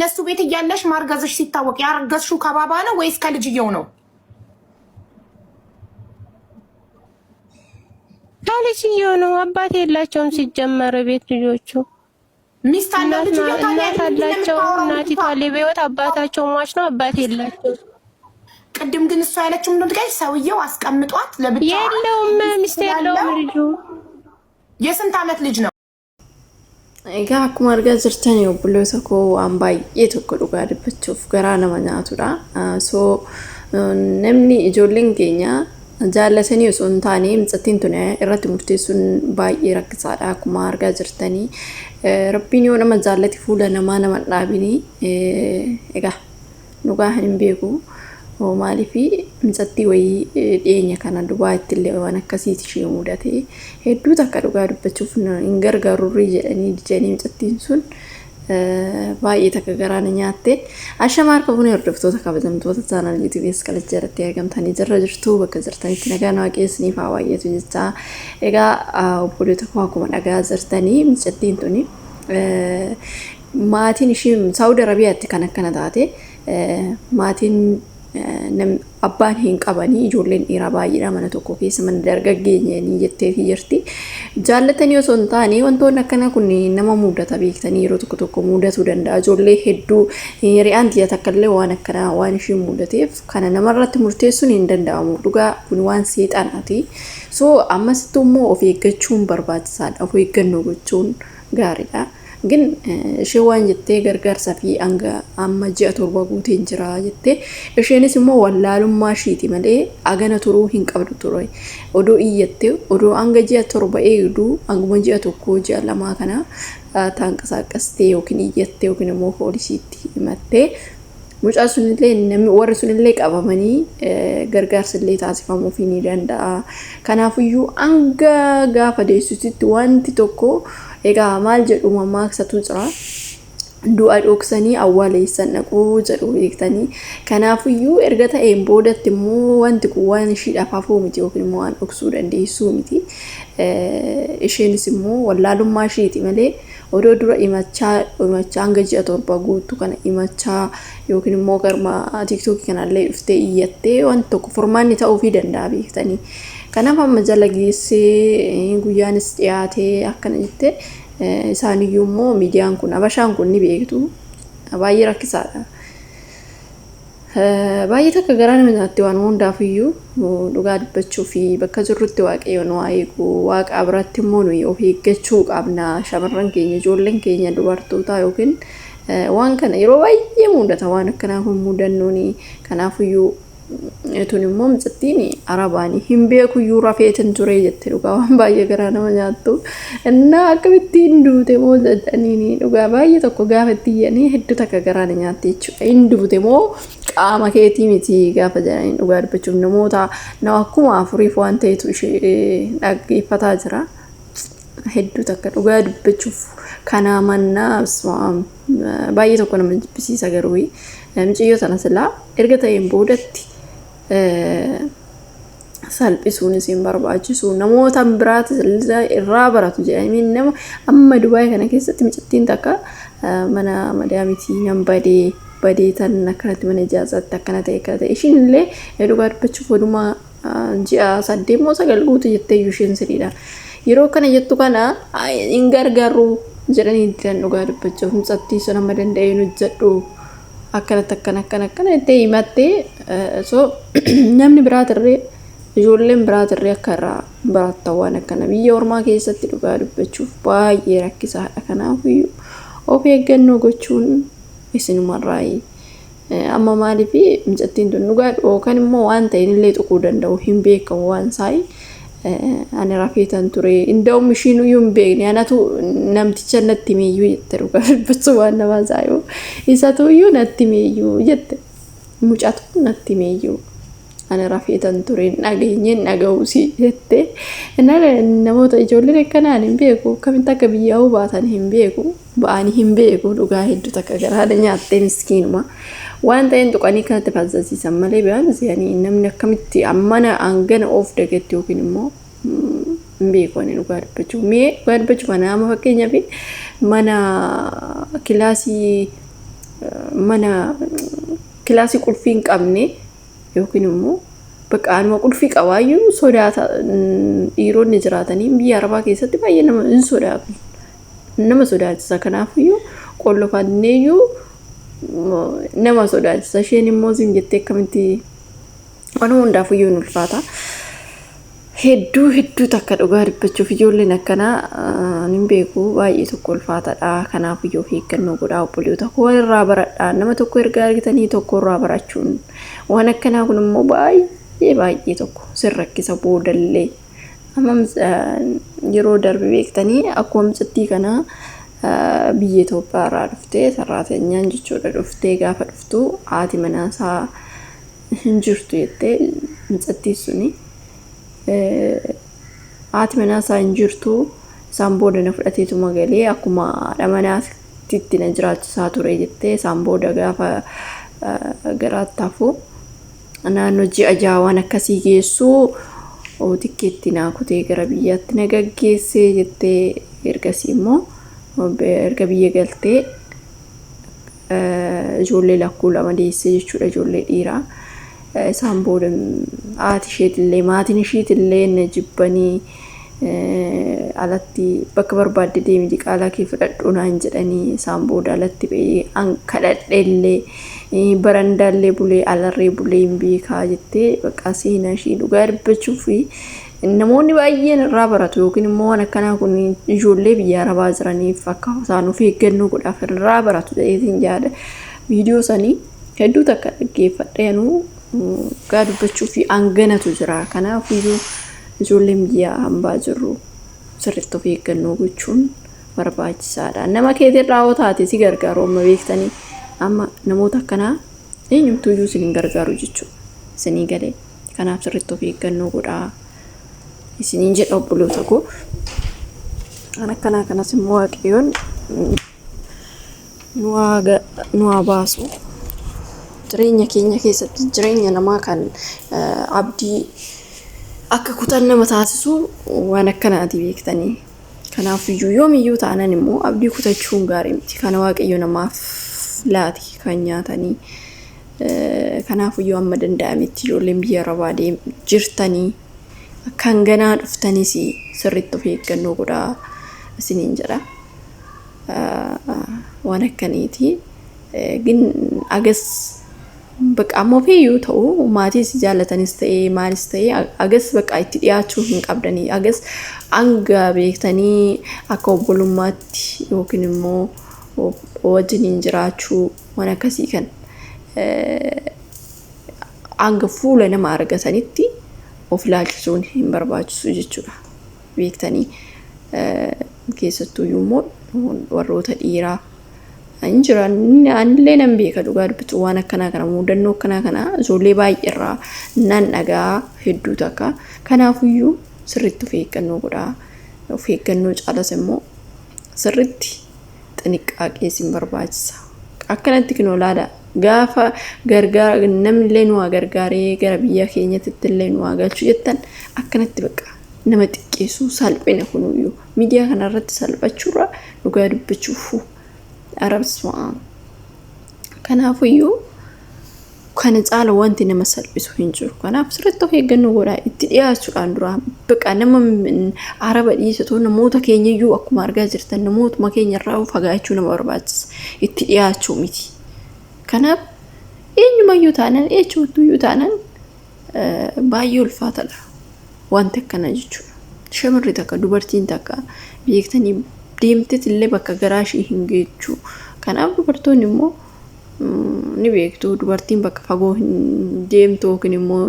እነሱ ቤት እያለሽ ማርገዝሽ ሲታወቅ ያረገዝሽው ከባባ ነው ወይስ ከልጅየው ነው? ከልጅየው ነው። አባት የላቸውም ሲጀመር ቤት ልጆቹ። ሚስት አለው ልጅየው። ታዲያ እናት አላቸው። እናቲቷ በሕይወት አባታቸው ሟች ነው። አባት የላቸው። ቅድም ግን እሷ ያለችው ምንድን ነው? ሰውየው አስቀምጧት ለብቻ የለውም፣ ሚስት የለውም ልጁ። የስንት ዓመት ልጅ ነው? Egaa akkuma argaa jirtan obboloota koo waan baay'ee tokko dhugaa dubbachuuf garaa nama nyaatudha. So namni ijoolleen keenya jaallatanii osoo hin taane mucattiin tun irratti murteessuun baay'ee rakkisaadha. Akkuma argaa jirtanii rabbiin yoo nama jaallate fuula namaa nama hin dhaabini. Egaa dhugaa hin beeku. Maaliif mucattii wayii dhiyeenya kana Dubaayitti illee waan akkasiiti ishee mudate hedduu takka dhugaa dubbachuuf hin gargaarurrii jedhanii dijanii mucattiin sun baay'ee takka garaa na nyaatte. Ashama harka fuunee hordoftoota kabajamtoota chaanal yuutuubii Esqalach jalatti argamtanii jirra jirtu bakka jirtanitti nagaan waaqesniif haa baay'atu jechaa. Egaa obboleota koo akkuma dhagaa jirtanii mucattiin tuni maatiin ishee Saawud Arabiyaatti kan akkana taate maatiin abbaan hin qabanii ijoolleen dhiiraa baay'eedha mana tokko keessa mana dargaggeenyanii jetteetii jirti. Jaallatanii osoo hin taane wantoonni akkana kun nama mudata beektanii yeroo tokko tokko mudatuu danda'a. Ijoollee hedduu hiriyaan tiyya takka illee waan akkanaa waan ishee mudateef kana namarratti murteessuun hin danda'amu. Dhugaa kun waan seexanaati. So ammasitti immoo of eeggachuun barbaachisaadha. Of eeggannoo gochuun gaariidha. ግን ishee waan jettee gargaarsa fi hanga amma ji'a 7 guuteen jira jettee isheenis immoo wallaalummaa ishiiti malee agana turuu hin qabdu ture. Odoo iyyatte odoo hanga ji'a 7 eegduu hanguma ji'a 1 ji'a 2 kana taanqasaaqastee yookiin iyyattee yookiin immoo poolisiitti himattee mucaa sunillee namni warri sunillee qabamanii gargaarsa illee taasifamuufii ni danda'a. Kanaafiyyuu hanga gaafa deessutti wanti tokko egaa maal jedhu mammaaksatu jira. Du'a dhoksanii awwaaleessan dhaquu jedhu beektanii. Kanaafiyyuu erga ta'een boodatti immoo wanti kun waan ishiidhaaf hafuu miti yookiin immoo waan dhoksuu dandeessuu miti. Isheenis immoo wallaalummaa ishiiti malee odoo dura himachaa himachaa hanga ji'a 7 guutuu kana himachaa yookiin immoo garma tiiktookii kanallee dhuftee iyyattee wanti tokko furmaanni ta'uufii danda'a beektanii. Kanaaf amma jala geessee guyyaanis dhiyaatee akkana jettee isaaniyyuu immoo miidiyaan kun abashaan kun ni beektu baay'ee rakkisaadha. Baay'ee takka garaa nama nyaatti waan hundaafiyyuu dhugaa dubbachuu fi bakka jirrutti waaqayyo nu haa eegu waaqa biratti immoo nuyi of eeggachuu qabna shamarran keenya ijoolleen keenya dubartoota yookiin waan kana yeroo baay'ee mudata waan akkanaa kun mudannooni kanaafiyyuu tun immoo mucattiin arabaanii hin beekuyyuu rafeetin ture jette dhugaa waan baay'ee garaa nama nyaattu. Innaa akkamittiin duute moo jedhaniini dhugaa baay'ee tokko gaafa itti iyyanii hedduu takka garaa na nyaatte jechuudha. Hin duute moo qaama keetii miti gaafa jedhanii dhugaa dubbachuuf namoota nama akkuma afuriif waan ta'etu ishee dhaggeeffataa jira. Hedduu takka dhugaa dubbachuuf kanaa mannaa baay'ee tokko nama jibbisiisa garuu mucayyoo tana silaa erga ta'een boodatti salphisuunis hin barbaachisu namoota biraati irraa baratu jedhanii nama amma Dubaay kana keessatti mucattiin takka mana madaamitii nan badee badee tan akkanatti mana ijaazaatti akkana ta'e akkana ta'e ishiin illee dhugaa dubbachuuf odumaa ji'a 8 moo 9 guutu jettee iyyuu isheen siriidha. Yeroo kana jettu kana hin gargaaru jedhanii didan dhugaa dubbachuuf mucattii sun amma danda'een hojjedhu akkanatti akkana akkana akkana jettee himattee so namni biraatirree ijoolleen biraatirree akka irraa barattan waan akkana biyya ormaa keessatti dhugaa dubbachuuf baay'ee rakkisaadha. Kanaafiyyuu of eeggannoo gochuun isinumarraayi. Amma maaliif mucattiin tun dhugaa yookaan immoo waan ta'een illee tuquu danda'u hin beekamu waan saayi. Ani rafeetan ture inda'um ishiin iyyuu hin beekne anatu namticha natti miiyyuu jette dhugaa dubbachuu waan nama saayu isatu iyyuu natti miiyyuu jette mucatu natti miiyyuu ani rafeetan ture hin dhageenye hin dhaga'uusi jette. Namoota ijoolleen akkanaan hin beeku akkamitti akka biyyaa baatan hin beeku ba'anii hin beeku dhugaa hedduu takka garaadha nyaattee miskiinuma. Waan ta'een tuqanii kanatti fazzasiisan malee biyaan namni akkamitti ammana hangana of dagatti yookiin immoo hin beeku ani dhugaa dubbachuuf. Mee dhugaa dubbachuuf ana amma fakkeenyaaf mana kilaasii Mana kilaasii qulfii hin qabne yookiin immoo bakka anuma qulfii qabaayyuu sodaata dhiironni jiraatanii biyya arabaa keessatti baay'ee nama hin sodaatu. Nama sodaachisa. Kanaafiyyuu qollofanneeyyuu nama sodaachisa. Isheen immoo siin jettee akkamitti waan hundaafuyyuu hin ulfaata. Hedduu hedduu takka dhugaa dubbachuuf ijoolleen akkanaa hin beeku baay'ee tokko ulfaataadha. Kanaaf iyyuu of eeggannoo godhaa obboloota koo irraa baradhaa. Nama tokko erga argitanii tokko irraa barachuun waan akkanaa kun immoo baay'ee baay'ee tokko sin rakkisa boodallee. Amma yeroo darbe beektanii akkuma mucattii kanaa biyya Itoophiyaa irraa dhuftee sarraatanyaan jechuudha dhuftee gaafa dhuftu haati manaasaa hin jirtu jettee mucattii suni. Haati manaa isaa hin jirtu isaan booda na fudhateetuma galee akkuma haadha manaatti na jiraachisaa ture jettee isaan booda gaafa garaatti hafu naannoo ji'a ja'a waan akkasii geessu tikkeetti naa kutee gara biyyaatti na gaggeessee jettee ergasii immoo erga biyya galtee ijoollee lakkuu lama deessee jechuudha ijoollee dhiiraa. Isaan booda haati isheetillee maatiin isheetillee na jibbanii alatti bakka barbaadde deemi diqaalaa kee fudhadhu naan jedhanii isaan booda alatti ba'ee an kadhadheellee barandaallee bulee alarree bulee hin beekaa jettee bakka seenaa ishii dhugaa dubbachuu fi namoonni baay'een irraa baratu yookiin immoo waan akkanaa kun ijoollee biyya arabaa jiraniif akka isaan of eeggannoo godhaaf irraa baratu jedheetiin yaada. Viidiyoo sanii hedduu takka dhaggeeffadhe anuu dhugaa dubbachuu fi hanganatu jira. Kanaaf iyyuu ijoolleen biyya hambaa jirru sirriitti of eeggannoo gochuun barbaachisaadha. Nama keetirraa hoo taate si gargaaru amma beektanii amma namoota akkanaa eenyumtuyyuu isin hin gargaaru jechuudha. Isinii galee kanaaf sirriitti of eeggannoo godhaa isiniin jedha obboloota koo. Kan akkanaa kanas immoo Waaqayyoon nu haa baasu. Jireenya keenya keessatti jireenya namaa kan abdii akka kutan nama taasisu waan akkanaati beektanii. Kanaaf iyyuu yoomiyyuu taanan immoo abdii kutachuun gaarii miti. Kana Waaqayyo namaaf laati kan nyaatanii. Kanaaf iyyuu amma danda'ametti ijoolleen biyya arabaa jirtanii kan ganaa dhuftanis sirriitti of eeggannoo godhaa isiniin jedha. Waan akkaniiti. Gin agas bakka amma ofiiyyuu ta'u maatii si jaallatanis ta'ee maalis ta'ee agas bakka itti dhiyaachuu hin qabdanii agas hanga beektanii akka obbolummaatti yookiin immoo wajjiniin jiraachuu waan akkasii kan hanga fuula nama argatanitti of ilaalchisuun hin barbaachisu jechuudha. Beektanii keessattuyyuu immoo warroota dhiiraa hin jiran anillee nan beeka dhugaa dubbatu waan akkanaa kana mudannoo akkanaa kana ijoollee baay'eerraa nan dhagaa hedduu takka. Kanaafuyyuu sirriitti of eeggannoo godhaa. Of eeggannoo caalas immoo sirriitti xiniqqaaqee isin barbaachisa. Akkanatti kinoo laala gaafa gargaara namnillee nu haa gargaaree gara biyya keenyatti illee nu haa galchu jettan akkanatti bakka nama xiqqeessuu salphina kunuyyuu miidiyaa kanarratti salphachuurra dhugaa dubbachuuf arabsuma. Kanaafuyyuu kana caala wanti nama salphisu hin jiru. Kanaaf sirriitti of eeggannoo godhaa itti dhiyaachuudhaan dura bakka nama araba dhiisatu namoota keenyayyuu akkuma argaa jirtan namootuma keenya irraa fagaachuu nama barbaachisa. Itti dhiyaachuu miti. Kanaaf eenyumayyuu taanaan eenyumattuyyuu taanaan baay'ee ulfaataadha wanti akkanaa jechuudha. Shamarri takka dubartiin takka beektanii deemteet illee bakka garaa ishii hin geechu. Kanaaf dubartoonni immoo ni beektu dubartiin bakka fagoo hin deemtu yookiin immoo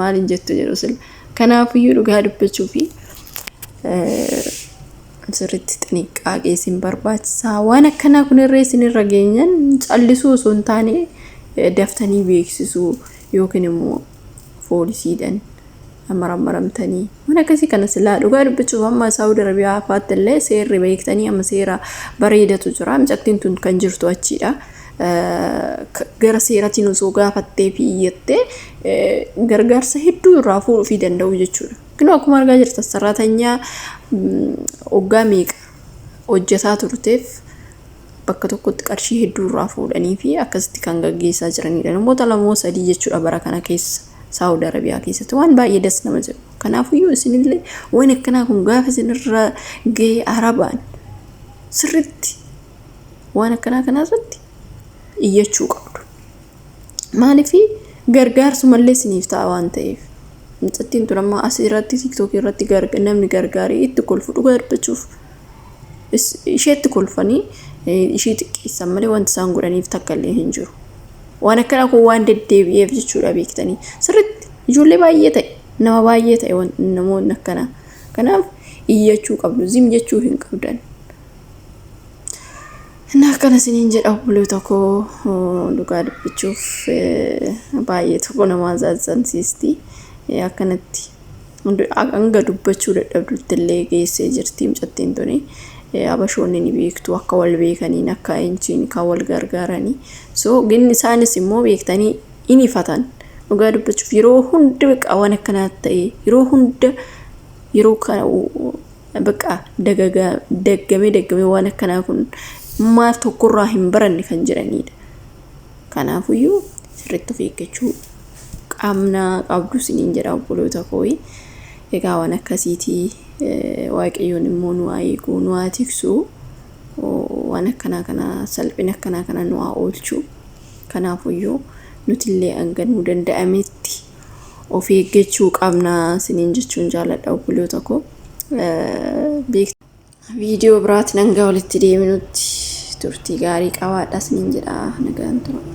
maal hin jettu jedhu sila. Kanaafiyyuu dhugaa dubbachuu fi sirriitti xiniqqaaqee isin barbaachisaa. Waan akkanaa kun irra isin irra geenyan callisuu osoo hin taane daftanii beeksisuu yookiin immoo poolisiidhaan marammaramtanii waan akkasii kana silaa dhugaa dubbachuuf amma Saawud Arabiyaa faatti illee seerri beektanii amma seera bareedatu jira. Mucattiin tun kan jirtu achiidha. Gara seeratiin osoo gaafattee fi iyyattee gargaarsa hedduu irraa fuudhuu danda'u jechuudha. Kunoo akkuma argaa jirtan saraatanyaa waggaa meeqa hojjetaa turteef Bakka tokkotti qarshii hedduu irraa fuudhanii fi akkasitti kan gaggeessaa jiranidha. Namoota lamoo sadii jechuudha bara kana keessa Saawud Arabiyaa keessatti waan baay'ee das nama jedhu. Kanaafiyyuu isinillee waan akkanaa kun gaafa isinirra ga'e arabaan sirritti waan akkanaa kanarratti iyyachuu qabdu. Maaliif gargaarsumallee isiniif ta'a waan ta'eef. Mucattiin tun amma as irratti TikTok irratti namni gargaaree itti kolfu dhugaa dubbachuuf isheetti kolfanii ishee xiqqeessan malee wanti isaan godhaniif takka illee hin jiru. Waan akkanaa kun waan deddeebi'eef jechuudha beektanii. Sirriitti ijoollee baay'ee ta'e nama baay'ee ta'e namoonni akkanaa. Kanaaf iyyachuu qabdu zim jechuu hin qabdan. Inni akkana isiniin jedha obboloota koo dhugaa dubbachuuf baay'ee tokko nama azaazansiisti. Akkanatti hanga dubbachuu dadhabdutti illee geessee jirti mucattiin tuni. Habashoonni ni beektu akka wal beekaniin akka inchiin kan wal gargaaranii. So gin isaanis immoo beektanii in ifatan. Dhugaa dubbachuuf yeroo hunda beekaa waan akkanaa ta'e yeroo hunda yeroo kana Baqa dagaga daggamee daggamee waan akkanaa kun maal tokkorraa hin baranne kan jedhanidha. Kanaafuyyuu sirriitti of eeggachuu qabna qabdu isiniin jedha obboloota koo. Egaa waan akkasiiti waaqayyoon immoo nu haa eegu nu haa tiksu waan akkanaa kana salphina akkanaa kana nu haa oolchu. Kanaafuyyuu nutillee hanga nu danda'ametti of eeggachuu qabna isiniin jechuun jaaladha obboloota koo. Viidiyoo biraatiin hanga walitti deebinutti turtii gaarii qabaadha isiniin jedha nagaan tura.